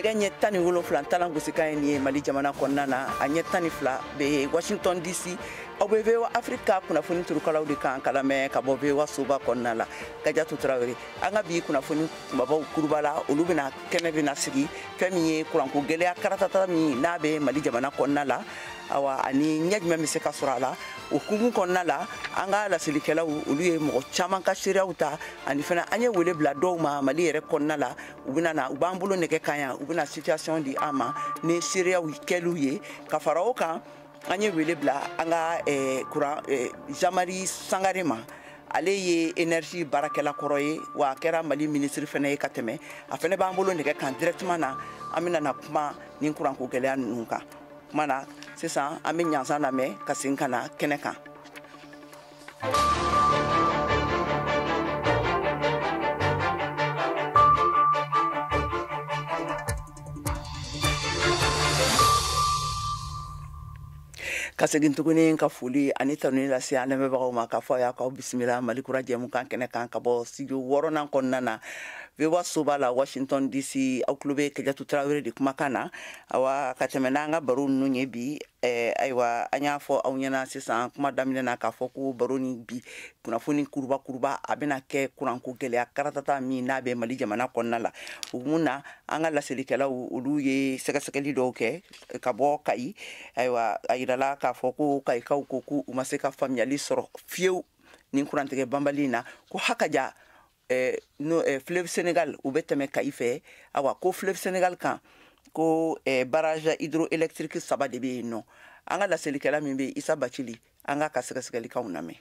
Nɛgɛ ɲɛ 17 talan gosikan ye nin ye Mali jamana kɔnɔna na, a ɲɛ 12 bɛ Washington DC. Aw bɛ VOA Afrique kunnafoni turukalaw de kan ka lamɛn ka bɔ VOA soba kɔnɔna la. Kajatu Tarawele, an ka bi kunnafoni kunbabaw kuruba la, olu bɛna kɛnɛ bɛna sigi fɛn min ye kuranko gɛlɛya karatata min n'a bɛ Mali jamana kɔnɔna la, awa ani ɲɛ jumɛn bɛ se ka sɔrɔ a la. O hukumu kɔnɔna la, an ka laselikɛlaw olu ye mɔgɔ caman ka seereyaw ta, ani fana an ye wele bila dɔw ma Mali yɛrɛ kɔnɔna la. U bɛna na, u b'an bolo nɛgɛ kan yan, u bɛna situation di an ma ni seereyaw kɛliw ye. Ka fara o kan, an ye wele bila an ka kuran Jean-Marie Sangare ma. Ale ye énergie baarakɛla kɔrɔ ye, wa a kɛra Mali ministre fana ye ka tɛmɛ. A fana b'an bolo nɛgɛ kan directement na, an bɛna na kuma ni kuranko gɛlɛya ninnu kan. Kuma na sisan, an bɛ ɲansan lamɛn ka segin ka na kɛnɛ kan. Ka segin tuguni ka foli ani tanuni lase an lamɛnbagaw ma, k'a fɔ a y'a k'aw bisimila Mali kura jɛmukan kɛnɛ kan ka bɔ studio 6nan kɔnɔna na, VOA soba la, Washington DC. Aw tulo bɛ Kajatu Tarawele de kumakan na. Awa, ka tɛmɛ n'an ka baro ninnu ye bi, ayiwa, an y'a fɔ aw ɲɛna sisan kuma daminɛ na k'a fɔ ko baro ni bi kunnafoni kuruba kuruba a bɛna kɛ kuranko gɛlɛya karatata min n'a bɛ Mali jamana kɔnɔna la. O mun na, an ka laselikɛlaw olu ye sɛgɛsɛgɛli dɔw kɛ ka bɔ Kayi. Ayiwa, a yirala k'a fɔ ko Kayikaw ko k'u ma se ka faamuyali sɔrɔ fiyewu nin kurantigɛ banbali in na, ko hakaja no, fleuve Sénégal u bɛ tɛmɛ Kayi fɛ. Awa, ko fleuve Sénégal kan, ko barrage hydroélectrique 3 de bɛ yen nɔ. An ka laselikɛla min bɛ Isa Bacili, an k'a ka sɛgɛsɛgɛlikaw lamɛn.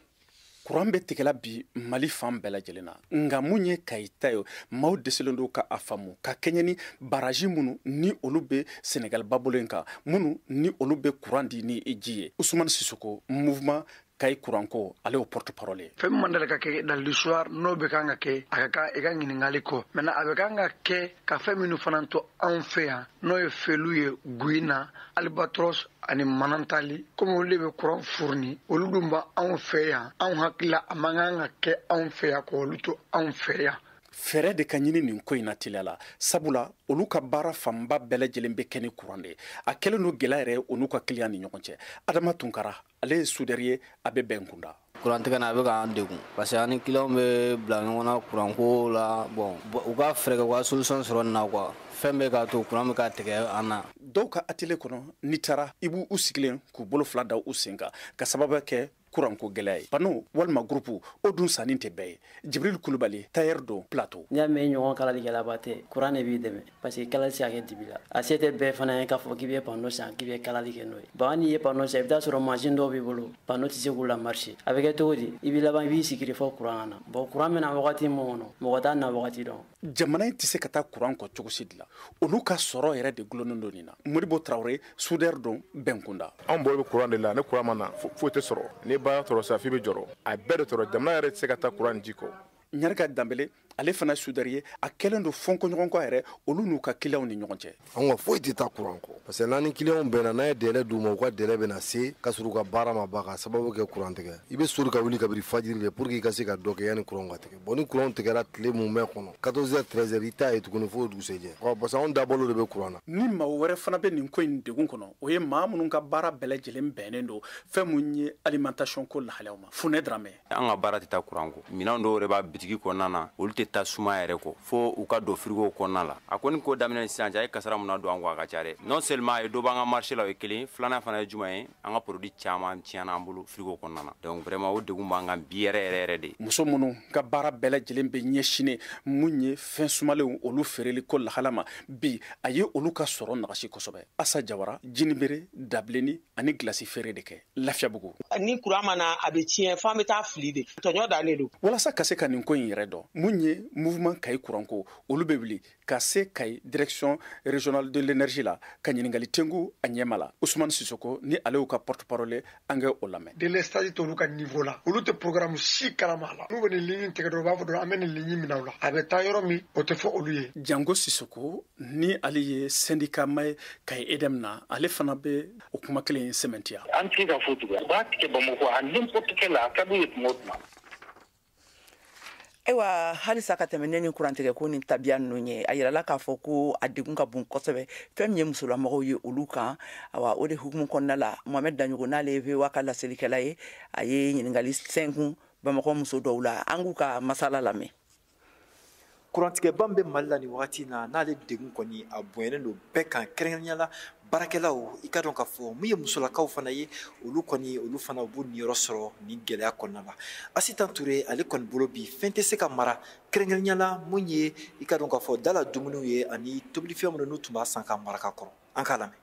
Kuran bɛ tigɛla bi Mali fan bɛɛ lajɛlen na, nka mun ye Kayi ta ye, maaw dɛsɛlen don ka a faamu ka kɛɲɛ ni baraji minnu ni olu bɛ Senegal babolo in kan, minnu ni olu bɛ kuran di ni ji ye. Usumani Sisoko, mouvement Kayi kuranko, ale y'o porte parole ye. Fɛn min man deli ka kɛ dans l'histoire, n'o bɛ kan ka kɛ, a ka kan i ka ɲininkali kɔ. Maintenant, a bɛ kan ka kɛ ka fɛn minnu fana to anw fɛ yan, n'o ye felu ye, Guyina, Albatros ani Manantali, komi olu de bɛ kuran fourni, olu dun b'anw fɛ yan. Anw hakili la, a man kan ka kɛ anw fɛ yan k'olu to anw fɛ yan. Fɛɛrɛ de ka ɲini nin ko in na teliya la, sabula olu ka baara fanba bɛɛ lajɛlen bɛ kɛ ni kuran de ye. A kɛlen don gɛlɛya yɛrɛ o n'u ka kiliyan ni ɲɔgɔn cɛ. Adama Tunkara, ale ye soudeur ye, a bɛ bɛn kunda. Kurantigɛ na, a bɛ k'an degun parce que an ni kiliyanw bɛ bila ɲɔgɔn na kuranko la. Bon, u ka fɛɛrɛ kɛ, u ka solution sɔrɔ nin na quoi. Fɛn bɛ k'a to kuran bɛ ka tigɛ an na. Dɔw ka atelier kɔnɔ, n'i taara, i b'u sigilen k'u bolo fila da u sen kan ka sababu kɛ kuranko gɛlɛya ye. Panneau walima groupe o dun sanni tɛ bɛɛ ye. Jibril Kulubali, tailleur don Plateau. N'i y'a mɛn ɲɔgɔn kalalikɛlaba tɛ, kuran de b'i dɛmɛ parce que kalali tɛ se ka kɛ dibi la. A se tɛ bɛɛ fana ye k'a fɔ k'i bɛ panneau san, k'i bɛ kalali kɛ n'o ye. Bon, hali n'i ye panneau san, i bɛ taa sɔrɔ machine dɔw b'i bolo, panneau tɛ se k'u la marcher. A bɛ kɛ cogo di? I b'i laban i b'i sigi de fɔ kuran ka na. Bon, kuran bɛ na wagati min kɔnɔ, mɔgɔ t'a na wagati dɔn. Jamana in tɛ se ka taa kuran kɔ cogo si de la. Olu ka sɔrɔ yɛrɛ de gulonnen don nin na. Modibo Traoré, soudeur don Bɛnkunda. Anw bolo bɛ kuran de la, ni kuran ma na foyi tɛ sɔrɔ. Ni baara tɔɔrɔ sa, f'i bɛ jɔrɔ. A bɛɛ de tɔɔrɔ, jamana yɛrɛ tɛ se ka taa kuran ji kɔ. Ɲarika Danbele, ale fana soudeur ye, a kɛlen don fɔnkɔɲɔgɔnkɔ yɛrɛ olu n'u ka kiliyanw ni ɲɔgɔn cɛ. Anw ka foyi tɛ taa kuran kɔ parce que n'an ni kiliyanw bɛnna, n'a ye délai d'u ma, u ka délai bɛna se ka sɔrɔ u ka baara ma ban ka sababu kɛ kuran tigɛ. I bɛ soli ka wuli kabini fajiri de pour que i ka se ka dɔ kɛ yanni kuran ka tigɛ. Bon, ni kuran tigɛra tile mun bɛ kɔnɔ, 14 heures, 13 heures, i t'a ye tuguni fo dugusɛjɛ. Ɔ, parce que anw dabolo de bɛ kuran na. Ni maa wɛrɛ fana bɛ nin ko in degun kɔnɔ, o ye maa minnu ka baara bɛɛ lajɛlen bɛnnen don fɛn mun ye alimentation ko lahalayaw ma. Funɛ Dramɛ. An ka baara tɛ taa kuran kɔ. Minɛn dɔw yɛrɛ b'a bitigi kɔnɔna na, olu tɛ taa suma yɛrɛ kɔ fo u ka don frigo kɔnɔna la. A kɔni ko daminɛ ni sisan cɛ, a ye kasara mun na don an kɔ, a ka ca dɛ. Non seulement a ye dɔ b'an ka marché la, o ye kelen, filanan fana ye jumɛn ye, an ka produit caman tiɲɛna an bolo frigo kɔnɔna na. Donc vraiment o degun b'an kan bi yɛrɛ yɛrɛ yɛrɛ de. Muso minnu ka baara bɛɛ lajɛlen bɛ ɲɛsinnen mun ye fɛn sumalenw olu feereli ko lahala ma bi, a ye olu ka sɔrɔ nagasi kosɛbɛ. Asa Jawara, jinibere, dabilenni ani gilasi feere de kɛ Lafiyabugu. Ni kuran ma na, a bɛ tiɲɛ, f'an bɛ taa fili de, tɔɲɔ dannen don. Walasa ka se ka nin ko in yɛrɛ dɔn, mun ye mouvement Kayi kuranko, olu bɛ wuli ka se Kayi direction régionale de l'énergie la ka ɲininkali tengu a ɲɛma la. Ousmane Sissoko ni ale y'u ka porte parole, an kɛ o lamɛn. Délestage t'olu ka niveau la, olu tɛ programme si kalama la. N'u bɛ nin ligne tigɛ dɔrɔn, u b'a fɔ dɔrɔn an bɛ nin ligne minɛ u la, a bɛ taa yɔrɔ min, o tɛ fɔ olu ye. Jango Sissoko ni ale ye syndicat ma ye Kayi EDM na, ale fana bɛ o kuma kelen in sɛmɛntiya. An tɛ se ka fɔ tugun, u b'a tigɛ Bamakɔ à n'importe quelle heure, a ka d'u ye tuma o tuma. Ayiwa, halisa ka tɛmɛ ne ni kurantigɛ ko ni tabiya ninnu ye, a yirala k'a fɔ ko a degun ka bon kosɛbɛ fɛn min ye musolamɔgɔw ye olu kan. Awa, o de hukumu kɔnɔna la, Mohamed Daɲogo, n'ale ye VOA ka laselikɛla ye, a ye ɲininkali sɛnkun Bamakɔ muso dɔw la. An k'u ka masala lamɛn. Kurantigɛba bɛ Mali la nin wagati in na, n'ale degun kɔni a bonyalen don bɛɛ kan, kɛrɛnkɛrɛnnenya la baarakɛlaw. I ka dɔn k'a fɔ mun ye musolakaw fana ye, olu kɔni, olu fana u b'u niyɔrɔ sɔrɔ nin gɛlɛya kɔnɔna la. Asitan Ture, ale kɔni bolo, bi fɛn tɛ se ka mara, kɛrɛnkɛrɛnnenya la mun ye i ka dɔn k'a fɔ da la dumuniw ye ani tobilifɛn minnu n'u tun b'a san ka mara ka kɔrɔ. An k'a lamɛn.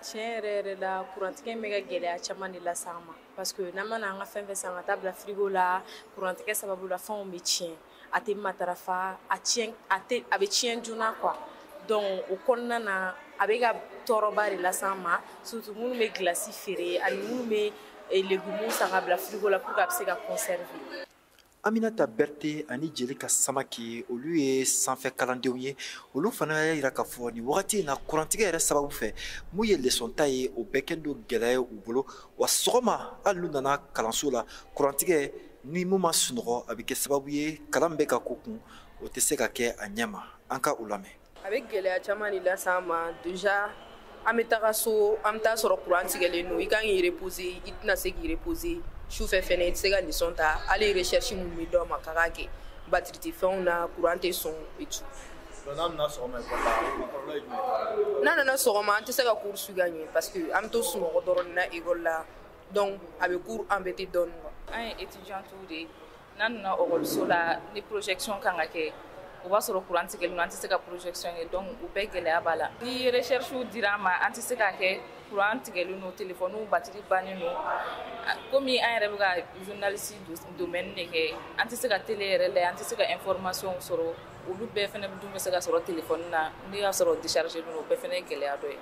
Tiɲɛ yɛrɛ yɛrɛ la, kurantigɛ bɛ ka gɛlɛya caman de lase an ma, parce que n'an mana an ka fɛn fɛn san ka taa bila frigo la, kurantigɛ sababu la, fɛnw bɛ tiɲɛ, a tɛ matarafa, a tiɲɛ, a tɛ, a bɛ tiɲɛ joona quoi. Donc o kɔnɔna na, a bɛ ka tɔɔrɔba de lase an ma, surtout minnu bɛ glace feere ani minnu bɛ légumes san ka bila frigo la pour que a bɛ se ka conserver. Aminata Berete ani Jelika Samake, olu ye sanfɛ kalandenw ye. Olu fana y'a jira k'a fɔ nin wagati in na, kurantigɛ yɛrɛ sababu fɛ, mun ye leçon ta ye, o bɛɛ kɛlen don gɛlɛya ye u bolo. Wa sɔgɔma, hali n'u nana kalanso la, kurantigɛ ni mun ma sunɔgɔ, a bɛ kɛ sababu ye kalan bɛ ka ko kun, o tɛ se ka kɛ a ɲɛ ma. An ka u lamɛn. A bɛ gɛlɛya caman de lase an ma. Déjà, an bɛ taga so, an bɛ taa sɔrɔ kuran tigɛlen don. I kan k'i reposer, i tɛna se k'i reposer. Sufɛ fɛnɛ, i tɛ se ka leçon ta. Hali recherche minnu bɛ d'aw ma k'a k'a kɛ, batterie tɛ fɛnw na, kuran tɛ sɔn et tout. N'a nana sɔgɔma école la, a kɔlɔlɔ ye jumɛn ye? N'a nana sɔgɔma, an tɛ se ka cours suivre ka ɲɛ, parce que an bɛ to sunɔgɔ dɔrɔn na école la. Donc a bɛ cours embêter dɔɔnin quoi. An ye étudiantes de ye. N'an nana ekɔliso la, ni projection kan ka kɛ, o b'a sɔrɔ kuran tigɛlen don, an tɛ se ka projection kɛ. Donc o bɛɛ gɛlɛya b'a la. Ni recherche dira an ma, an tɛ se k'a kɛ, kuran tigɛlen don, téléphone batterie bannen don. Komi an yɛrɛ bɛ ka journaliste domaine de kɛ, an tɛ se ka télé yɛrɛ lajɛ, an tɛ se ka information sɔrɔ. Olu bɛɛ fɛnɛ dun bɛ se ka sɔrɔ téléphone na, n'i y'a sɔrɔ déchargé don, o bɛɛ fɛnɛ ye gɛlɛya dɔ ye.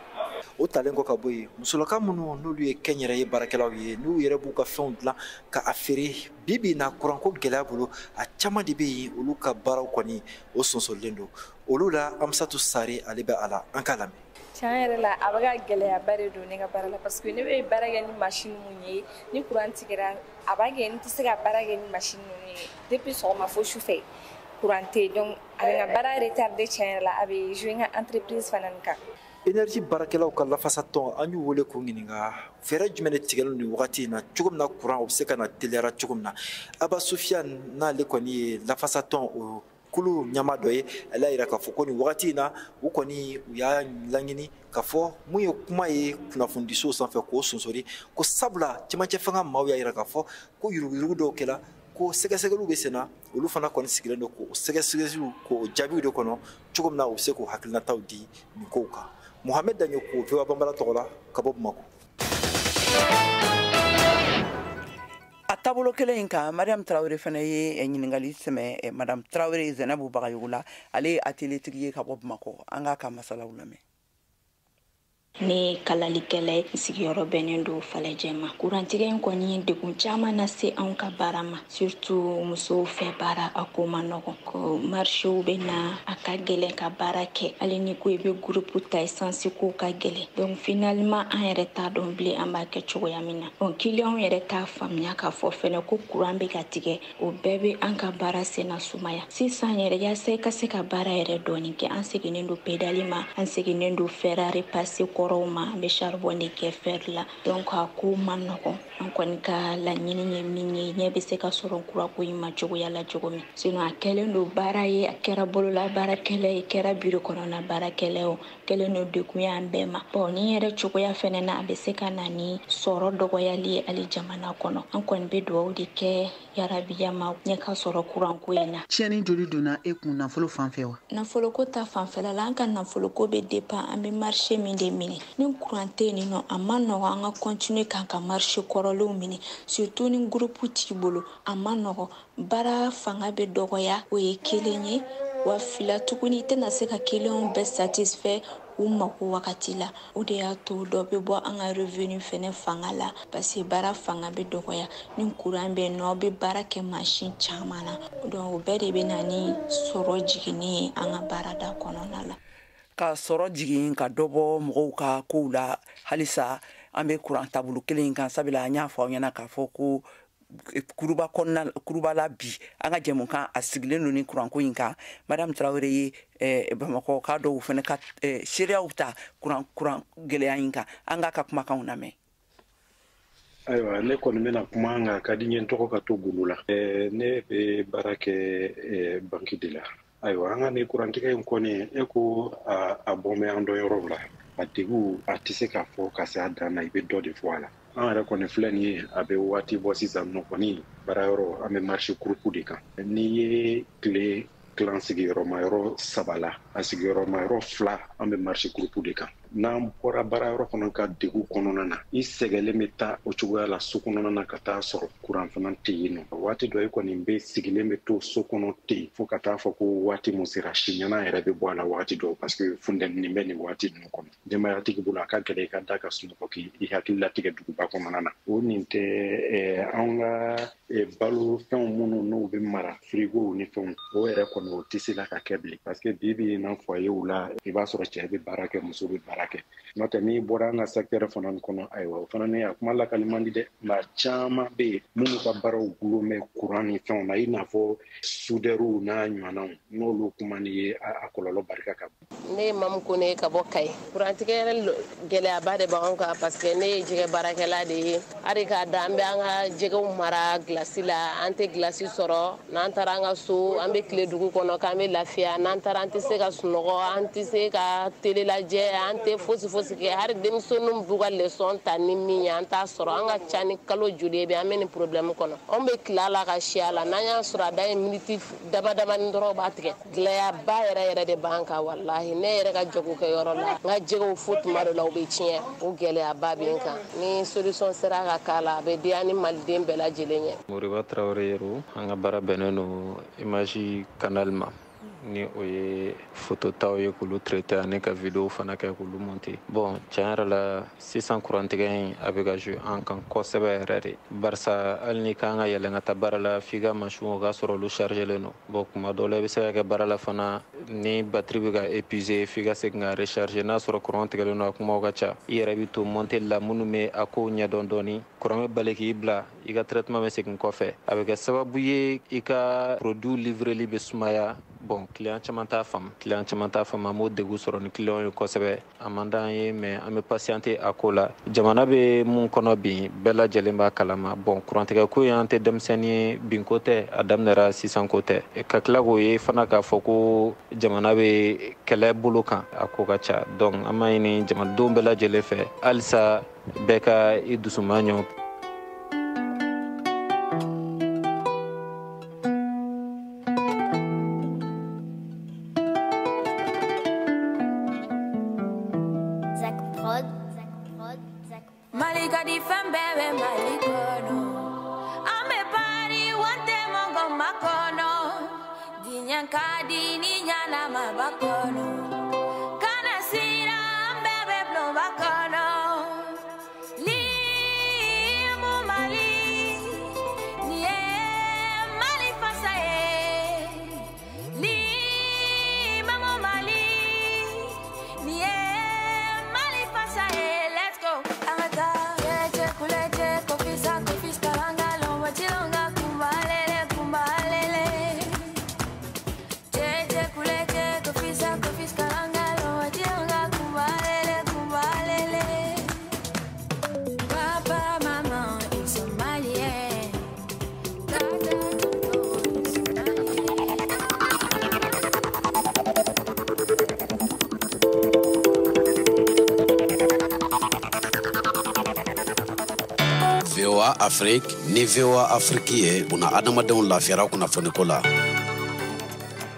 O talen kɔ ka bɔ yen, musolaka minnu n'olu ye kɛnyɛrɛye baarakɛlaw ye, n'u yɛrɛ b'u ka fɛnw dilan ka a feere, bi bi in na, kuranko gɛlɛya bolo, a caman de bɛ yen, olu ka baaraw kɔni o sonsorilen don olu la. Amisatu Sare, ale bɛ a la, an k'a lamɛn. Tiɲɛ yɛrɛ la, a bɛ ka gɛlɛyaba de don ne ka baara la, parce que ne bɛ baara kɛ ni machine mun ye, ni kuran tigɛra, a b'a kɛ n tɛ se ka baara kɛ ni machine ninnu ye. Depuis sɔgɔma fo sufɛ, kuran tɛ yen. Donc a bɛ n ka baara retardé. Tiɲɛ yɛrɛ la, a bɛ jouer n ka entreprise fana kan. Énergie baarakɛlaw ka lafasatɔn, an y'u wele k'u ɲininka fɛɛrɛ jumɛn de tigɛlen nin wagati in na, cogo min na kuran o bɛ se ka na teliyara cogo min na. Aba Sofiane, n'ale kɔni ye lafasatɔn o kulu ɲama dɔ ye, ale y'a jira k'a fɔ ko nin wagati in na, u kɔni u y'a laɲini k'a fɔ mun ye kuma ye kunnafonidisow sanfɛ k'o sonsori ko, sabula cɛmancɛ fanga maaw y'a jira k'a fɔ ko yuruguyurugu dɔw kɛla, ko sɛgɛsɛgɛliw bɛ sen na. Olu fana kɔni sigilen don k'o sɛgɛsɛgɛliw k'o jaabiw de kɔnɔ, cogo min na u bɛ se k'o hakilinataw di nin kow kan. Mohamed Daɲoko, VOA Banbara tɔgɔ la, ka bɔ Bamakɔ. A taabolo kelen in kan, Mariam Tarawele fana ye ɲininkali sɛmɛ Madame Tarawele Zɛnɛbu Bagayogo la. Ale ye atelier tigi ye ka bɔ Bamakɔ. An k'a ka masalaw lamɛn. Ne ye kalalikɛla ye, n sigiyɔrɔ bɛnnen don Falajɛ ma. Kurantigɛ in kɔni ye degun caman lase anw ka baara ma, surtout musow fɛ baara, a ko ma nɔgɔn ko marchéw bɛ na, a ka gɛlɛn ka baara kɛ. Hali ni ko i bɛ groupe ta, essence ko ka gɛlɛn. Donc finalement, an yɛrɛ t'a dɔn bilen an b'a kɛ cogoya min na. Bon, clients yɛrɛ t'a faamuya k'a fɔ fɛnɛ ko kuran bɛ ka tigɛ. O bɛɛ bɛ an ka baara senna sumaya sisan yɛrɛ. Yaasa i ka se ka baara yɛrɛ dɔɔni kɛ, an seginnen don pédale ma, an seginnen don fer à repasser kɔrɔw ma, an bɛ charbon de kɛ fer la. Donc a ko ma nɔgɔn. An kɔni ka laɲini ye min ye, ɲɛ bɛ se ka sɔrɔ kurako in ma cogoya la cogo min. Sinon a kɛlen don baara ye, a kɛra bolola baarakɛla ye, kɛra biro kɔnɔna baarakɛla ye, o kɛlen don degun ye an bɛɛ ma. Bon, ni yɛrɛ cogoya fɛnɛ na, a bɛ se ka na ni sɔrɔ dɔgɔyali ye hali jamana kɔnɔ. An kɔni bɛ dugawu de kɛ yarabiya ma, ɲɛ ka sɔrɔ kuranko in na. Tiɲɛni joli donna e kun nafolo fan fɛ wa? Nafoloko ta fanfɛla la, an ka nafoloko bɛ dépend an bɛ marché min de minɛ. Ni kuran tɛ yen nɔ, a ma nɔgɔn an ka continuer k'an ka marché kɔrɔlenw minɛ, surtout ni groupe t'i bolo, a ma nɔgɔn, baara fanga bɛ dɔgɔya. O ye kelen ye. Wa fila tuguni, i tɛna se ka clients bɛɛ satisfait u mako wagati la. O de y'a to dɔ bɛ bɔ an ka revenu fɛnɛ fanga la, parce que baara fanga bɛ dɔgɔya. Ni kuran bɛ yen nɔ, aw bɛ baara kɛ mansin caman na. Donc o bɛɛ de bɛ na ni sɔrɔ jiginni ye an ka baarada kɔnɔna la. Ka sɔrɔ jigin, ka dɔ bɔ mɔgɔw ka kow la, halisa an bɛ kuran taabolo kelen in kan, sabula an y'a fɔ aw ɲɛna k'a fɔ ko Kuruba kɔnɔna, Kuruba la bi, an ka jɛmukan a sigilen don ni kuranko in kan. Madame Tarawele ye Bamakɔ ka dɔw fana ka seereyaw ta kuran gɛlɛya in kan. An k'a ka kumakanw lamɛn. Ayiwa, ne kɔni bɛna kuma, nka ka di n ye n tɔgɔ ka to gundo la. Ne bɛ baara kɛ banki de la. Ayiwa, an ka nin kurantigɛ in kɔni, e ko a bɔn bɛ an dɔn yɔrɔw la, a degun a tɛ se k'a fɔ ka se a dan na. I bɛ dɔ de fɔ a la. An yɛrɛ kɔni filɛ nin ye, a bɛ waati bɔ sisan nɔ kɔni, baara yɔrɔ an bɛ marché kurupu de kan. N'i ye tile kilan sigiyɔrɔma yɔrɔ 3 la, a sigiyɔrɔma yɔrɔ 2, an bɛ marché kurupu de kan. N'an bɔra baarayɔrɔ kɔnɔ ka degun kɔnɔna na, i sɛgɛlen bɛ taa o cogoya la so kɔnɔna na, ka taa sɔrɔ kuran fana tɛ yen nɔ. Waati dɔ, i kɔni bɛ sigilen bɛ to so kɔnɔ ten fo ka taa fɔ ko waati mun sera, siɲɛna yɛrɛ bɛ bɔ a la waati dɔw, parce que funtɛni bɛ nin waati ninnu kɔnɔ. Denbayatigi bolo, a ka gɛlɛn i ka da ka sunɔgɔ k'i hakili latigɛ duguba kɔnɔna na. O nin tɛ an ka balo fɛnw minnu n'u bɛ mara firigow ni fɛnw, o yɛrɛ kɔni o tɛ se la ka kɛ bilen, parce que bi bi in na, foyerw la, i b'a sɔrɔ cɛ bɛ baara kɛ, muso bɛ baara kɛ. N'o tɛ, n'i bɔra an ka secteur fana kɔnɔ, ayiwa, o fana ni a kuma lakali man di dɛ. Maa caman bɛ yen minnu ka baaraw gulon bɛ kuran ni fɛnw na, i n'a fɔ soudeurs n'a ɲɔgɔnnaw, n'olu kuma ni ye, a kɔlɔlɔ barika ka bon. Ne ye Mamu Kone ka bɔ Kayi. Kurantigɛ yɛrɛ gɛlɛyaba de b'anw kan, parce que ne ye jɛgɛ baarakɛla de ye. Hali k'a da an bɛ an ka jɛgɛw mara gilasi la, an tɛ gilasi sɔrɔ. N'an taara an ka so, an bɛ tile dugu kɔnɔ k'an bɛ lafiya. N'an taara, an tɛ se ka sunɔgɔ, an tɛ se ka télé lajɛ, an tɛ fosi fosi kɛ. Hali denmisɛnninw b'u ka leçon ta ni min ye, an t'a sɔrɔ. An ka ca ni kalo joli ye bi, an bɛ nin problème kɔnɔ. Anw bɛ tila la ka si a la. N'an y'a sɔrɔ a da ye miniti dama damani dɔrɔn, u b'a tigɛ. Gɛlɛyaba yɛrɛ yɛrɛ de b'an kan, walahi. Ne yɛrɛ ka jago kɛ yɔrɔ la, n ka jɛgɛw fo tuma dɔ la u bɛ tiɲɛ. O gɛlɛyaba bɛ n kan. Ni solution sera ka k'a la, a bɛ diya ni maliden bɛɛ lajɛlen ye. Moriba Tarawele yɛrɛ, an ka baara bɛnnen don image canal ma, ni o ye photo taw ye k'olu traiter ani ka vidéo fana kɛ k'olu monter. Bon, tiɲɛ yɛrɛ la, sisan kurantigɛ in a bɛ ka jouer an kan kosɛbɛ yɛrɛ de, barisa hali ni kan ka yɛlɛn ka taa baara la, f'i ka machine o ka sɔrɔ olu chargelen don. Bon, kuma dɔw la, i bɛ se ka kɛ baara la fana ni batterie bɛ ka épuiser, f'i ka segin ka recharger. N'a sɔrɔ courant tigɛlen don, a kumaw ka ca. I yɛrɛ bɛ to monter la, minnu bɛ a kow ɲɛdɔn dɔɔni, courant bɛ bali k'i bila, i ka traitement bɛ segin kɔfɛ, a bɛ kɛ sababu ye i ka produit livreli bɛ sumaya. Bon, client caman t'a faamu, client caman t'a faamu. An b'o degun sɔrɔ ni client ye kosɛbɛ. A man d'an ye, mais an bɛ patienter a ko la. Jamana bɛ mun kɔnɔ bi, bɛɛ lajɛlen b'a kalama. Bon, kurantigɛ ko in, an tɛ denmisɛnnin ye, bin ko tɛ, a daminɛra sisan ko tɛ. Ka tila k'o ye fana k'a fɔ ko jamana bɛ kɛlɛ bolo kan, a ko ka ca. Donc an b'a ɲini jamanadenw bɛɛ lajɛlen fɛ halisa, bɛɛ ka i dusuma ɲɔ. Prod. Mali ka di, fɛn bɛɛ bɛ Mali kɔnɔ. An bɛ pari wante mɔgɔ ma kɔnɔ. Diɲɛ ka di ni ɲanama ba kɔnɔ. Kana siran, an bɛɛ bɛ bulonba kɔnɔ. Limu Mali, nin ye Mali fasa ye. Limamu Mali, nin ye Mali fasa ye. Let's go. An ka taa. Lece kulece, kofisa kofisa, kalanga lomba chilonga kumbalele kumbalele. Jeje kulece, kofisa kofisa, kalanga lomba chilonga kumbalele kumbalele. Papa, maman, ils sont maliens. Tata, tonton, ils sont maliens. VOA Afrique ni VOA Afrique ye buna adamadenw lafiyara kunnafoniko la.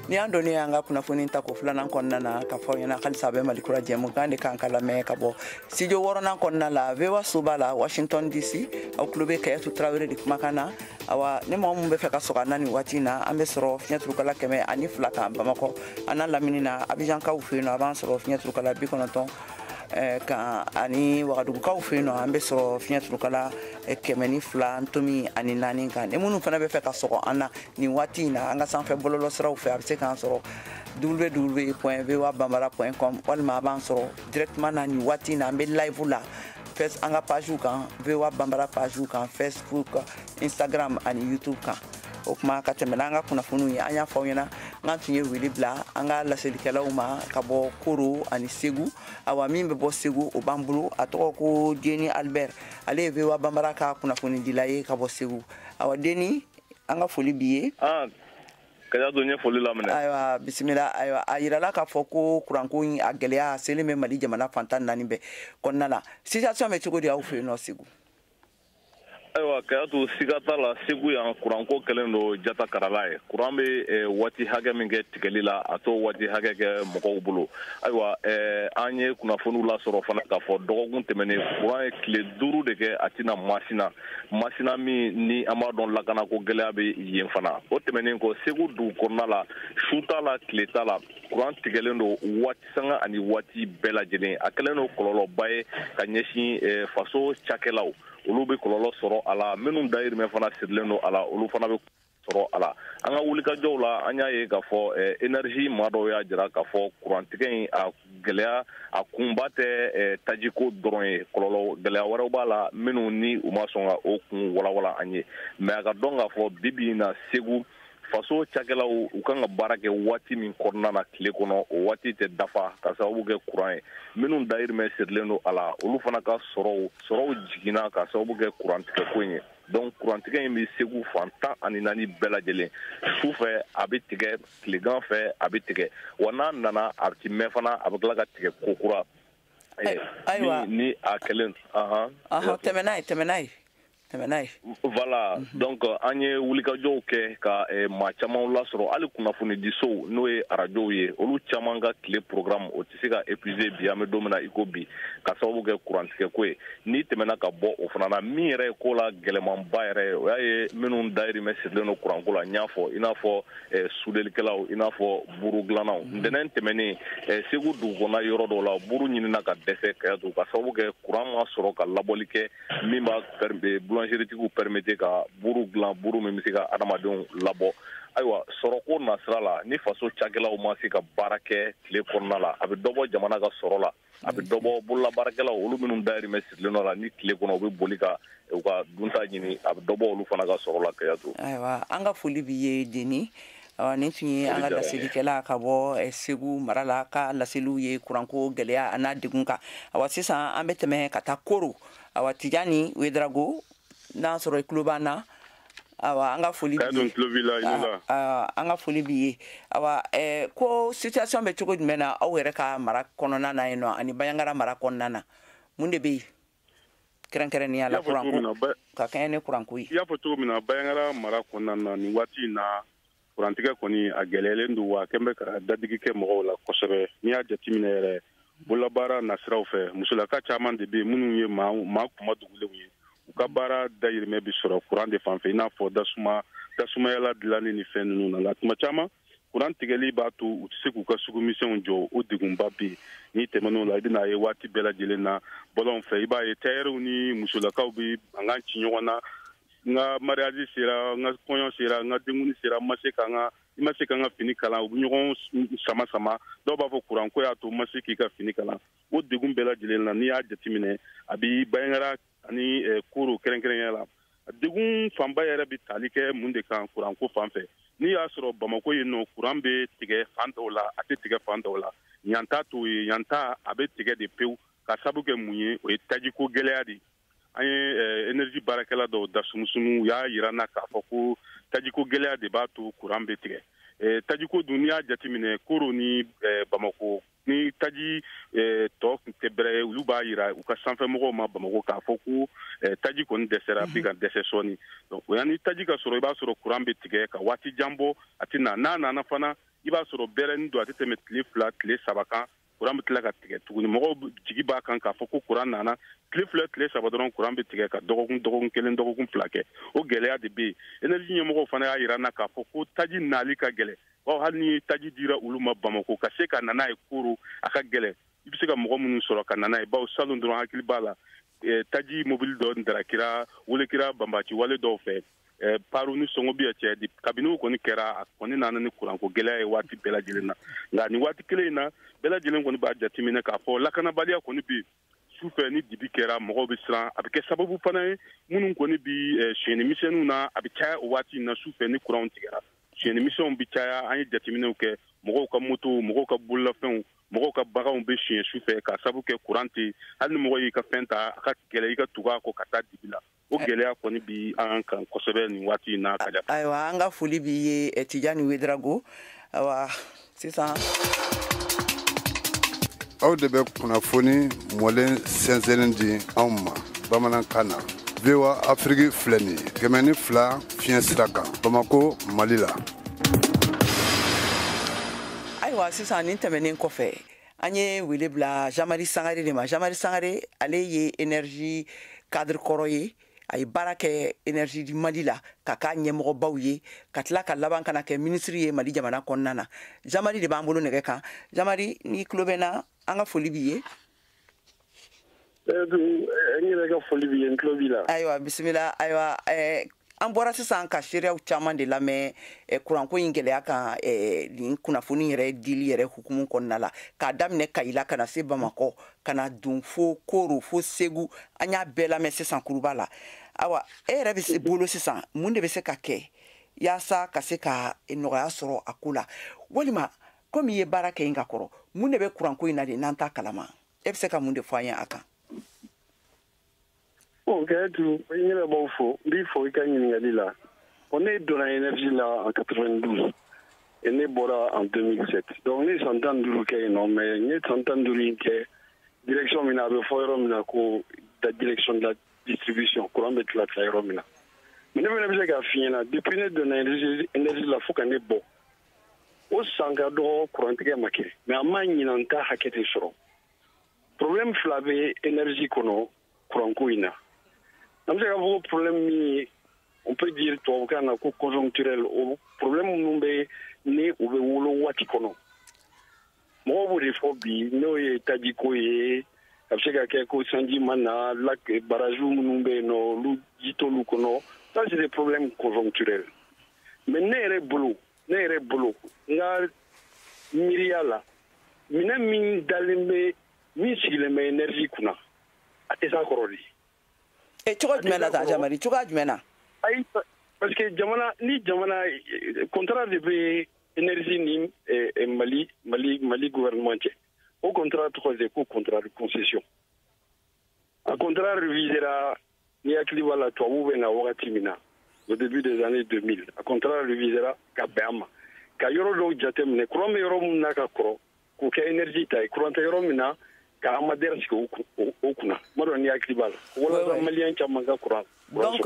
Ni an donni an ka kunnafoni ta ko filanan kɔnɔna na, ka fɔ aw ɲɛna halisa a bɛ Mali kura jɛmukan de kan ka lamɛn ka bɔ studio wɔɔrɔnan kɔnɔna la, VOA soba la, Washington DC. Aw tulo bɛ Kayatu Tarawele de kumakan na. Awa, ni mɔgɔ min bɛ fɛ ka sɔgɔ an na nin waati in na, an bɛ sɔrɔ fiɲɛ turukala 102 kan Bamakɔ an n'a lamini na. Abijankaw fɛ yen nɔ, a b'an sɔrɔ fiɲɛ turukala 90 kan, ani Wagadugukaw fɛ yen nɔ, an bɛ sɔrɔ fiɲɛ turukala 102.4 kan. Ni minnu fana bɛ fɛ ka sɔgɔ an na nin waati in na, an ka sanfɛ bɔlɔlɔ siraw fɛ, a bɛ se k'an sɔrɔ www.voabambara.com, walima a b'an sɔrɔ directement na nin waati in na, an bɛ live la. An ka pagew kan, VOA Banbara pagew kan, Facebook, Instagram ani YouTube kan. O kuma ka tɛmɛ n'an ka kunnafoniw ye, an y'a fɔ aw ɲɛna n'an tun ye wele bila an ka laselikɛlaw ma ka bɔ Koro ani Segu. Awa, min bɛ bɔ Segu, o b'an bolo, a tɔgɔ ko Deni Albert. Ale ye VOA Banbara ka kunnafonidila ye ka bɔ Segu. Awa Deni, an ka foli b'i ye. Kajatu, n ye foli laminɛ. Ayiwa, bisimila. Ayiwa, a yirala k'a fɔ ko kuranko in, a gɛlɛya selen bɛ Mali jamana fan 14 bɛɛ kɔnɔna la. Situation bɛ cogo di aw fɛ yen nɔ Segu? Ayiwa Kayatu, siga t'a la, Segu yan, kuranko kɛlen don jata karala ye. Kuran bɛ waati hakɛ min kɛ tigɛli la, a t'o waati hakɛ kɛ mɔgɔw bolo. Ayiwa, an ye kunnafoniw lasɔrɔ fana k'a fɔ dɔgɔkun tɛmɛnen, kuran ye tile 5 de kɛ a tɛna Masina. Masina min ni an b'a dɔn lakanako gɛlɛya bɛ yen fana. O tɛmɛnen kɔ, Segu dugu kɔnɔna la, su t'a la, tile t'a la, kuran tigɛlen don waati sanga ani waati bɛɛ lajɛlen. A kɛlen don kɔlɔlɔba ye ka ɲɛsin faso cakɛlaw, olu bɛ kɔlɔlɔ sɔrɔ a la. Minnu dayirimɛ fana sirilen don a la, olu fana bɛ sɔrɔ a la. An ka wulikajɔw la, an y'a ye k'a fɔ énergie maa dɔw y'a jira k'a fɔ kurantigɛ in, a gɛlɛya a kunba tɛ tajiko dɔrɔn ye, kɔlɔlɔ gɛlɛya wɛrɛw b'a la minnu ni u ma sɔn ka o kun walawala an ye. Mais a ka dɔn k'a fɔ bi bi in na, Segu faso cakɛlaw, u kan ka baara kɛ waati min kɔnɔna na tile kɔnɔ, o waati tɛ dafa ka sababu kɛ kuran ye. Minnu dayirimɛ sirilen don a la, olu fana ka sɔrɔw jiginna ka sababu kɛ kurantigɛko in ye. Donc kurantigɛ in bɛ Segu fan 14 bɛɛ lajɛlen. Su fɛ a bɛ tigɛ, tilegan fɛ a bɛ tigɛ, wa n'a nana a ti mɛn fana, a bɛ tila ka tigɛ kokura. Ayiwa, ni a kɛlen tɛmɛ n'a ye, tɛmɛ n'a ye, tɛmɛ n'a ye. Voilà, donc an ye wulikajɔw kɛ ka maa caman lasɔrɔ, hali kunnafonidisow, n'o ye arajow ye, olu caman ka tile programme o tɛ se ka épuiser bi, an bɛ don min na i ko bi, ka sababu kɛ kurantigɛko ye. N'i tɛmɛna ka bɔ o fana na, min yɛrɛ ye ko la gɛlɛmanba yɛrɛ ye, o y'a ye minnu dayirimɛ sirilen don kuranko la, n y'a fɔ, i n'a fɔ sudelikɛlaw, i n'a fɔ buru dilannaw. Ntɛnɛn tɛmɛnen, Segu dugu kɔnɔna yɔrɔ dɔw la, buru ɲinina ka dɛsɛ Kayatu, ka sababu kɛ kuran ma sɔrɔ ka labɔli kɛ min b'a boulangeritigiw permettre ka buru dilan, buru min bɛ se ka adamadenw labɔ. Ayiwa, sɔrɔko nasira la, ni faso cakɛlaw ma se ka baara kɛ tile kɔnɔna la, a bɛ dɔ bɔ jamana ka sɔrɔ la, a bɛ dɔ bɔ bololabaarakɛlaw, olu minnu dayirimɛ sirilen don la ni tile kɔnɔ u bɛ boli ka u ka dunta ɲini, a bɛ dɔ bɔ olu fana ka sɔrɔ la Kayatu. Ayiwa, an ka foli b'i ye Deni. Nin tun ye an ka laselikɛla ka bɔ Segu mara la, ka laseliw ye kuranko gɛlɛya a n'a degun kan. Awa sisan an bɛ tɛmɛ ka taa Koro. Awa Tijani Ouedraogo, n'a sɔrɔ i tulo b'an na. Awa, an ka foli b'i ye. An ka foli b'i ye. Awa, ko situation bɛ cogo jumɛn na aw yɛrɛ ka mara kɔnɔna na yen nɔ ani Bandiagara mara kɔnɔna na, mun de bɛ yen kɛrɛnkɛrɛnnenya la kuranko ka kɛɲɛ ni kuranko ye? I y'a fɔ cogo min na, Bandiagara mara kɔnɔna na nin waati in na, kurantigɛ kɔni a gɛlɛyalen don, wa a kɛn bɛ ka dadigi kɛ mɔgɔw la kosɛbɛ. N'i y'a jateminɛ yɛrɛ, bololabaara nasiraw fɛ, musolaka caman de bɛ yen minnu ye maa kuma dugulenw ye, u ka baara dayirimɛ bɛ sɔrɔ kuran de fan fɛ, i n'a fɔ dasumayala dilanni ni fɛn ninnu na. Nka tuma caman kuran tigɛli b'a to u tɛ se k'u ka sugumisɛnw jɔ, o degunba bɛ yen. N'i tɛmɛn'o la, i bɛna ye waati bɛɛ lajɛlen na bɔlɔnw fɛ, i b'a ye tayɛriw ni musolakaw bɛ mankan ci ɲɔgɔn na. N ka mariage sera, n ka kɔɲɔ sera, n ka denkuni sera, n ma se ka n ka fini kalan. U bɛ ɲɔgɔn sama sama, dɔw b'a fɔ kuranko y'a to n ma se k'i ka fini kalan. O degun bɛɛ lajɛlen na, n'i y'a jateminɛ, a bɛ Bandiagara ani Koro kɛrɛnkɛrɛnnenya la, degun fanba yɛrɛ bɛ tali kɛ mun de kan kuranko fan fɛ? N'i y'a sɔrɔ Bamako yen nɔ, kuran bɛ tigɛ fan dɔw la, a tɛ tigɛ fan dɔw la. Yan ta t'o ye, yan ta a bɛ tigɛ de pewu, ka sabu kɛ mun ye? O ye tajiko gɛlɛya de ye. An ye énergie baarakɛla dɔw da sumusumu, u y'a yira n na k'a fɔ ko tajiko gɛlɛya de b'a to kuran bɛ tigɛ. Tajiko dun, n'i y'a jateminɛ Koro ni Bamako, ni taji tɔ tɛ bɛrɛ ye, olu b'a yira u ka sanfɛmɔgɔw ma Bamako k'a fɔ ko taji kɔni dɛsɛra, bi ka dɛsɛ sɔɔni. Donc o yanni taji ka sɔrɔ, i b'a sɔrɔ kuran bɛ tigɛ ka waati jan bɔ, a tɛ na. N'a nana fana, i b'a sɔrɔ bɛrɛnin don, a tɛ tɛmɛ tile 2 tile 3 kan, kuran bɛ tila ka tigɛ tuguni. Mɔgɔw jigi b'a kan k'a fɔ ko kuran nana, tile 2 tile 3 dɔrɔn kuran bɛ tigɛ ka dɔgɔkun 1 dɔgɔkun 2 kɛ. O gɛlɛya de bɛ yen. Énergie ɲɛmɔgɔw fana y'a yira n na k'a fɔ ko taji nali ka gɛlɛn, bawo hali ni taji dira olu ma Bamako, ka se ka na n'a ye Koro a ka gɛlɛn. I bɛ se ka mɔgɔ minnu sɔrɔ ka na n'a ye, bawo salon dɔrɔn hakili b'a la, taji mobili dɔ darakira welekira banbaci wale dɔw fɛ, paru ni sɔngɔ bi cɛ, kabini o kɔni kɛra, a kɔni nana ni kuranko gɛlɛya ye waati bɛɛ lajɛlen na. Nka nin waati kelen in na, bɛɛ lajɛlen kɔni b'a jateminɛ k'a fɔ lakanabaliya kɔni bɛ yen. Sufɛ ni dibi kɛra, mɔgɔw bɛ siran. A bɛ kɛ sababu fana ye minnu kɔni bi sonyɛni misɛnninw na, a bɛ caya o waati in na. Sufɛ ni kuranw tigɛra, sonyɛni misɛnw bɛ caya. An ye jateminɛw kɛ, mɔgɔw ka motow, mɔgɔw ka bololafɛnw, mɔgɔw ka baganw bɛ suɲɛ sufɛ k'a sababu kɛ kuran tɛ. Hali ni mɔgɔ y'i ka fɛn ta, a ka gɛlɛ i ka tugu a kɔ ka taa dibi la. O gɛlɛya kɔni bi an kan kosɛbɛ nin waati in na ka. Ayiwa, an ka foli b'i ye, Tijani Wedrago. Ayiwa, sisan Aw de bɛ kunnafoni mɔlen sɛnsɛnnen di anw ma bamanankan na. VOA Afiriki filɛ nin ye, 102 fiɲɛ sira kan, Bamako, Mali la. Ayiwa, sisan nin tɛmɛnen kɔfɛ, an ye wele bila Jean-Marie Sangare de ma. Jean-Marie Sangare, ale ye énergie cadre kɔrɔ ye. A ye baara kɛ Énergie du Mali la ka k'a ɲɛmɔgɔbaw ye, ka tila ka laban ka na kɛ minisiri ye Mali jamana kɔnɔna na. Jean-Marie de b'an bolo nɛgɛ kan. Jean-Marie, n'i tulo bɛ n na, an ka foli b'i ye. N yɛrɛ ka foli b'i ye, n tulo b'i la. Ayiwa, bisimila. Ayiwa, an bɔra sisan ka seereyaw caman de lamɛn kuranko in gɛlɛya kan, nin kunnafoni yɛrɛ dili yɛrɛ hukumu kɔnɔna la, k'a daminɛ Kayila ka na se Bamakɔ, ka na don fo Koro, fo Segu. An y'a bɛɛ lamɛn sisan kuruba la. Ayiwa, e yɛrɛ bɛ se bolo sisan, mun de bɛ se ka kɛ yaasa ka se ka nɔgɔya sɔrɔ a ko la? Walima komi i ye baara kɛ yen ka kɔrɔ, mun de bɛ kuranko in na de n'an t'a kalama? E bɛ se ka mun de fɔ an ye a kan? Bon, Kayatu, n yɛrɛ b'aw fo, n b'i fo i ka ɲininkali la. Bon, ne donna énergie la en 92 et ne bɔra en 2007, donc ne ye san 15 kɛ yen nɔ. Mais n ye san 15 in kɛ direction min na, a bɛ fɔ yɔrɔ min na ko la direction de la distribution, courant bɛ tila tila yɔrɔ min na. Mais ne fana bɛ se k'a f'i ɲɛna, depuis ne donna énergie la fo ka ne bɔ, o san ka dɔgɔ kurantigɛ ma kɛ, mais a ma ɲinan ta hakɛ de sɔrɔ. Problème fila bɛ énergie kɔnɔ kuranko in na. An bɛ se k'a fɔ ko problème min ye, on peut dire tubabukan na ko conjoncturel, o problème minnu bɛ ni u bɛ wolo waati kɔnɔ, mɔgɔw b'o de fɔ bi, n'o ye tajiko ye. A bɛ se ka kɛ ko sanji ma na, lac, barrage minnu bɛ yen nɔ, olu ji t'olu kɔnɔ. Ça, c'est des problèmes conjoncturels. Mais ne yɛrɛ bolo, n ka miiriya la, minɛn min dalen bɛ, min sigilen bɛ énergie kunna, a tɛ s'a kɔrɔ de. E, cogo jumɛn na tan, Jean-Marie? Cogoya jumɛn na? Ayi, parce que jamana ni jamana, contrat de bɛ énergie ni Mali gouvernement cɛ. O contrat tɔgɔ de ko contrat de concession. A contrat révisera, ni hakili b'a la, tubabuw bɛ na wagati min na, au début des années 2000, a contrat révisera ka bɛn a ma, ka yɔrɔ dɔw jateminɛ, courant bɛ yɔrɔ min na ka kɔrɔ, k'o kɛ énergie ta ye, courant tɛ yɔrɔ min na, ka Amader sigi o kunna. N m'a dɔn ni hakili b'a la, walasa maliyɛn caman ka courant. Donc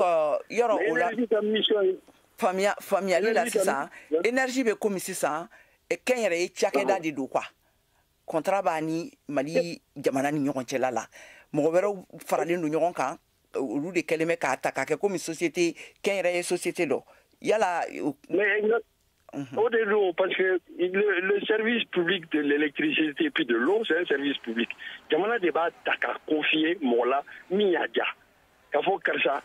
yɔrɔ o la, énergie ka mission ye faamuya, faamuyali la, sisan énergie bɛ komi sisan kɛnyɛrɛye cakɛda de don quoi. Contrat b'a ni Mali jamana ni ɲɔgɔn cɛla la, mɔgɔ wɛrɛw faralen don ɲɔgɔn kan, olu de kɛlen bɛ k'a ta k'a kɛ komi société, kɛnyɛrɛye société dɔ yala. Mais o de don, parce que le service public de l'électricité et puis de l'eau, c'est un service public. Jamana de b'a ta k'a confier mɔgɔ la min y'a diya, k'a fɔ karisa,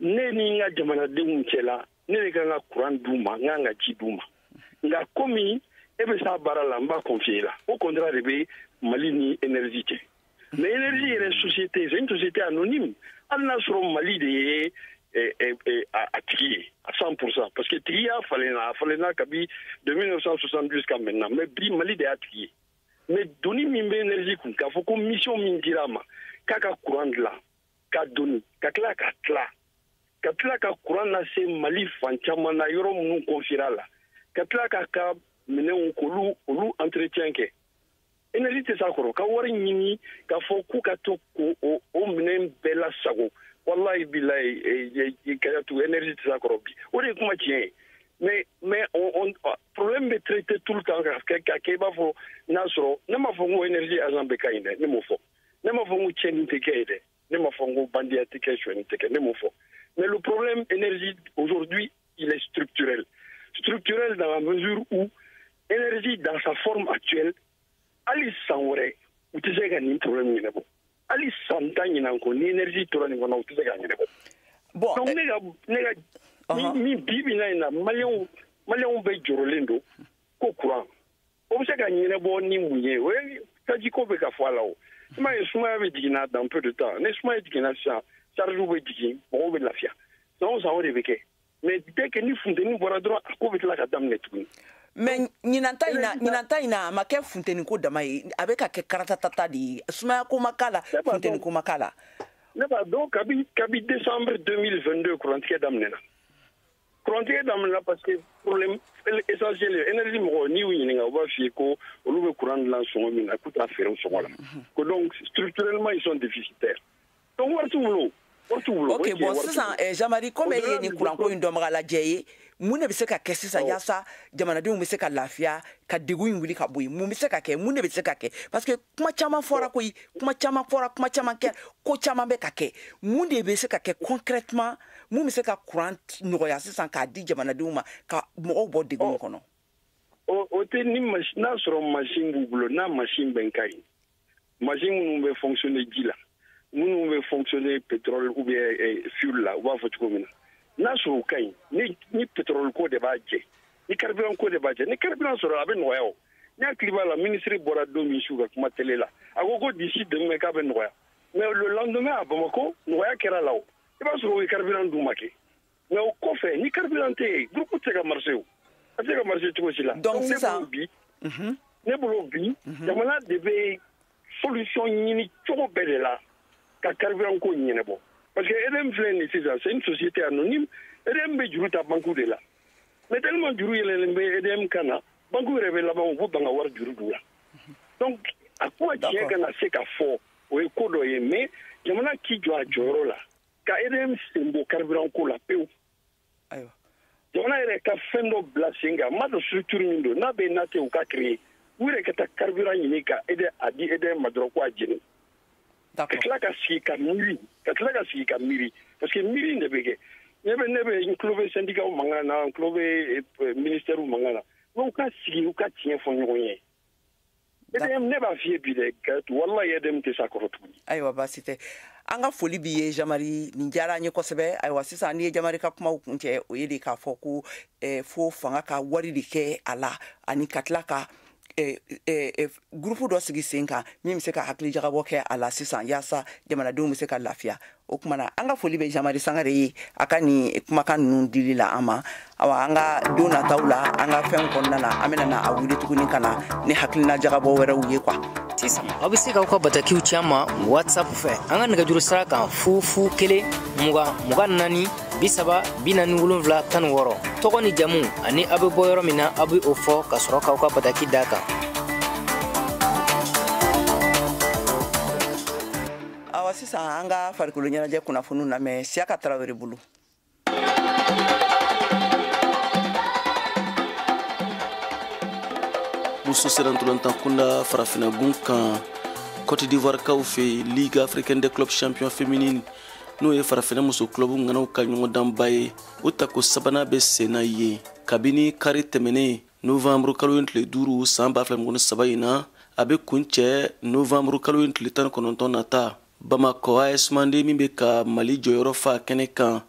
ne ni n ka jamanadenw cɛla, ne de kan ka courant d'u ma, n kan ka ji d'u ma, nka komi e bɛ s'a baara la, n b'a confier la. O contrat de bɛ Mali ni énergie cɛ. Mais énergie yɛrɛ société, c'est une société anonyme, hali n'a sɔrɔ Mali de ye a tigi ye à 100%, parce que tigi y'a falenna, a falenna kabi de 1970 jusqu'à maintenant, mais bi Mali de y'a tigi ye. Mais doni min bɛ énergie kun, k'a fɔ ko mission min dira a ma, k'a ka courant dilan ka doni, ka tila ka tila ka tila ka courant lase Mali fan caman na, yɔrɔ minnu confiera la, ka tila k'a ka minɛnw k'olu olu entretien kɛ, énergie tɛ s'a kɔrɔ ka wari ɲini k'a fɔ k'u ka to k'o o minɛn bɛɛ lasago. Wallahi bilahi, Kayatu, énergie tɛ s'a kɔrɔ bi. O de ye kuma tiɲɛ ye. Mais on problème bɛ traité tout le temps ka kɛ i b'a fɔ n'a sɔrɔ. Ne m'a fɔ n ko énergie agent bɛ ka ɲi dɛ, ne m'o fɔ. Ne m'a fɔ n ko tiɲɛni tɛ kɛ yen dɛ, ne m'a fɔ n ko bandiya tɛ kɛ, sonyɛni tɛ kɛ, ne m'o fɔ. Mais le problème énergie aujourd'hui, il est structurel, structurel dans la mesure où énergie dans sa forme actuelle, hali san wɛrɛ u tɛ se ka nin problème ɲɛnabɔ, hali san 10 ɲinan kɔ, ni énergie tora nin kɔnɔ, u tɛ se k'a ɲɛnabɔ. Bon, donc ne ka min bi bi na in na, maliyɛnw bɛ jɔrɔlen don ko courant o bɛ se ka ɲɛnabɔ ni mun ye? O ye tajiko bɛ ka fɔ a la. O I m'a ye, sumaya bɛ jiginna dans peu de temps. Ni sumaya jiginna sisan, charge bɛ jigin, mɔgɔw bɛ lafiya. San o san o de bɛ kɛ. Mais dès que ni funteni bɔra dɔrɔn, a ko bɛ tila ka daminɛ tuguni. Mais ɲinan ta in na, a ma kɛ funteni ko dama ye, a bɛ ka kɛ karatatata de ye. Sumaya ko ma k'a la, funteni ko ma k'a la. Ne b'a dɔn, kabi décembre 2022 kurantigɛ daminɛna. Kurantigɛ daminɛna parce que problème essentiel ye énergie. Mɔgɔ n'i y'u ɲininka, u b'a f'i ye ko olu bɛ courant dilan sɔngɔ min na, k'u t'a feere o sɔngɔ la. Ko donc structurellement ils sont déficitaires. Donc wari t'u bolo. Wari t'u bolo. Ok, bon, sisan Jean-Marie, komi e ye nin kuranko in dɔnbaga lajɛ ye, mun de bɛ se ka kɛ sisan yaasa jamanadenw bɛ se ka lafiya, ka degun in wuli ka bɔ yen? Mun bɛ se ka kɛ? Mun de bɛ se ka kɛ? Parce que kuma caman fɔra koyi, kuma caman fɔra, kuma caman kɛ, ko caman bɛ ka kɛ. Mun de bɛ se ka kɛ concrètement? Mun bɛ se ka courant nɔgɔya sisan k'a di jamanadenw ma, ka mɔgɔw bɔ degun kɔnɔ? O tɛ ni n'a sɔrɔ machine b'u bolo, n'a machine bɛn ka ɲi, machine minnu bɛ fonctionner ji la, minnu bɛ fonctionner pétrole ou bien fuel la, u b'a fɔ cogo min na, n'a sɔrɔ o ka ɲi, ni pétrole ko de b'a jɛ, ni carburant ko de b'a jɛ, ni carburant sɔrɔ, a bɛ nɔgɔya. O ne hakili b'a la, ministre bɔra don min su ka kuma télé la, a ko ko d'ici demain k'a bɛ nɔgɔya. Mais le lendemain à Bamako, nɔgɔya kɛra la. O i b'a sɔrɔ o ye carburant d'u ma kɛ. Mais o kɔfɛ, ni carburant tɛ yen, groupe tɛ se ka marcher, o a tɛ se ka marcher cogo si la. Donc sisan bi, ne bolo bi, jamana de bɛ solution ɲini cogo bɛɛ de la ka carburant ko ɲɛnabɔ. Parce que EDM filɛ nin sisan, c'est une société anonyme. EDM bɛ juru ta banque de la. Mais tellement juru yɛlɛlen bɛ EDM kan na, banque yɛrɛ bɛ laban u b'u ban ka wari juru d'u la. Donc a kuma tiɲɛ ka na se ka fɔ, o ye ko dɔ ye. Mais jamana k'i jɔ a jɔyɔrɔ la ka EDM sen bɔ carburant ko la pewu. Jamana yɛrɛ ka fɛn dɔ bila sen kan, n m'a dɔn structure min don, n'a bɛ n'a tɛ, u ka créer, u yɛrɛ ka taa carburant ɲini ka a di EDM ma dɔrɔn ko a jeni. Ka tila ka sigi ka miiri, ka tila ka sigi ka miiri, parce que miiri de bɛ kɛ. Ne bɛ n tulo bɛ syndicat mankan na, n tulo bɛ ministère mankan na, mais u ka sigi, u ka tiɲɛ fɔ ɲɔgɔn ye. EDM, ne b'a f'i ye bi dɛ, walahi, EDM tɛ s'a kɔrɔ tuguni. Ayiwa, baasi tɛ. An ka foli b'i ye, Jean-Marie, nin diyara an ye kosɛbɛ. Ayiwa, sisan n'i ye Jean-Marie ka kumaw kun cɛ, o ye de k'a fɔ ko fo fanga ka wari de kɛ a la, ani ka tila ka groupe dɔ sigi sen kan min bɛ se ka hakili jagabɔ kɛ a la sisan, yaasa jamanadenw bɛ se ka lafiya. O tuma na, an ka foli bɛ Jean-Marie Sangare ye a ka nin kumakan ninnu dili la an ma. Awa, an ka don nataw la, an ka fɛnw kɔnɔna na, an bɛna na a wuli tuguni ka na ni hakilina jagabɔ wɛrɛw ye quoi. Sisan aw bɛ se k'aw ka batakiw ci an ma WhatsApp fɛ, an ka nɛgɛjuru sira kan: 0 0 1 20 24 30 47 16. Tɔgɔ ni jamu ani aw bɛ bɔ yɔrɔ min na, aw bɛ o fɔ ka sɔrɔ k'aw ka bataki d'a kan. Awa, sisan an ka farikolo ɲɛnajɛ kunnafoniw lamɛn Siyaka Tarawele bolo. Muso sera ntolantan kunda farafinagun kan, Cote d'Ivoire kaw fɛ, Ligue africaine des clubs champion féminine, n'o ye farafina muso club ŋanaw ka ɲɔgɔndanba ye, o tako sabanan bɛ sen na yen kabini kari tɛmɛnen, novembre kalo in tile 5 san 2023 in na. A bɛ kun cɛ novembre kalo in tile 19 nata. Bamakɔ AS Mande min bɛ ka Mali jɔyɔrɔ fa kɛnɛ kan,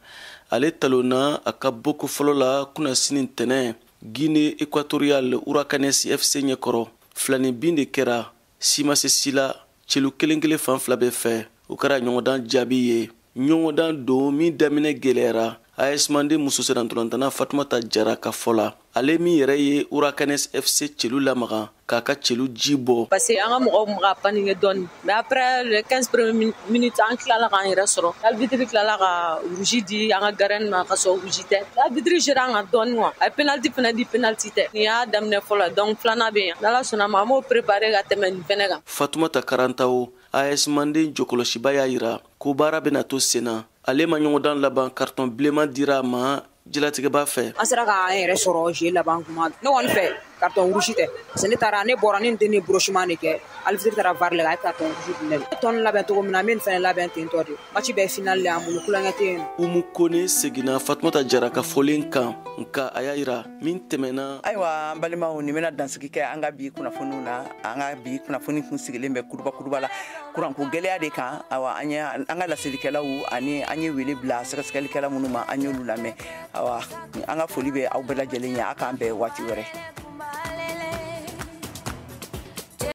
ale talonna a ka boko fɔlɔ la kunnasini tɛnɛ Guinée équatoriale Huracanes FC ɲɛkɔrɔ. Filani bin de kɛra, si ma se si la, celu kelen kelen fan fila bɛɛ fɛ. O kɛra ɲɔgɔndan jaabi ye, ɲɔgɔndan don min daminɛ gɛlɛyara. AS Mande muso sennantolantana Fatumata Jara ka fɔ la, ale min yɛrɛ ye Huracanes FC celu lamaga k'a ka celu ji bɔ. Parce que an ka mɔgɔw kun ka paniquer dɔɔni, mais après les 15 premières minutes, an tilala k'an yɛrɛ sɔrɔ. Arbitre tilala ka rouge di an ka gardien ma, ka sɔrɔ rouge tɛ. Arbitre géré an kan dɔɔni quoi. A ye penalty fana di, penalty tɛ. Nin y'a daminɛ fɔlɔ, donc filanan bɛ yen, n'Ala sɔnna ma, an b'o préparer ka tɛmɛ nin fɛnɛ kan. Fatumata Karantawo, AS Mande jɔkɔlɔsiba, y'a yira ko baara bɛna to sen na. Ale ma ɲɔgɔndan laban, carton bilenman dira a ma jalatigɛba fɛ. An sera k'an yɛrɛ sɔrɔ jeu laban kuma. Ne kɔni fɛ, carton rouge tɛ, parce que ne taara, ne bɔra, ne den ni brochure de kɛ, arbitre taara VAR la, a ye carton rouge di ne ma. Tɔn labɛn cogo min na, an bɛ nin fɛnɛ labɛn ten tɔ de. Match bɛɛ final de an bolo, kulonkɛ tɛ yen. Umu Kone seginna Fatumata Jara ka fɔlen kan, nka a y'a yira min tɛmɛna. Ayiwa, an balimaw, nin bɛna dansigi kɛ an ka bi kunnafoniw na. An ka bi kunnafoni kun sigilen bɛ kuruba kuruba la kuranko gɛlɛya de kan. Awa, an ye an ka laselikɛlaw ani an ye wele bila sɛgɛsɛgɛlikɛla minnu ma, an y'olu lamɛn. Awa, an ka foli bɛ aw bɛɛ lajɛlen ye. A k'an bɛn waati wɛrɛ.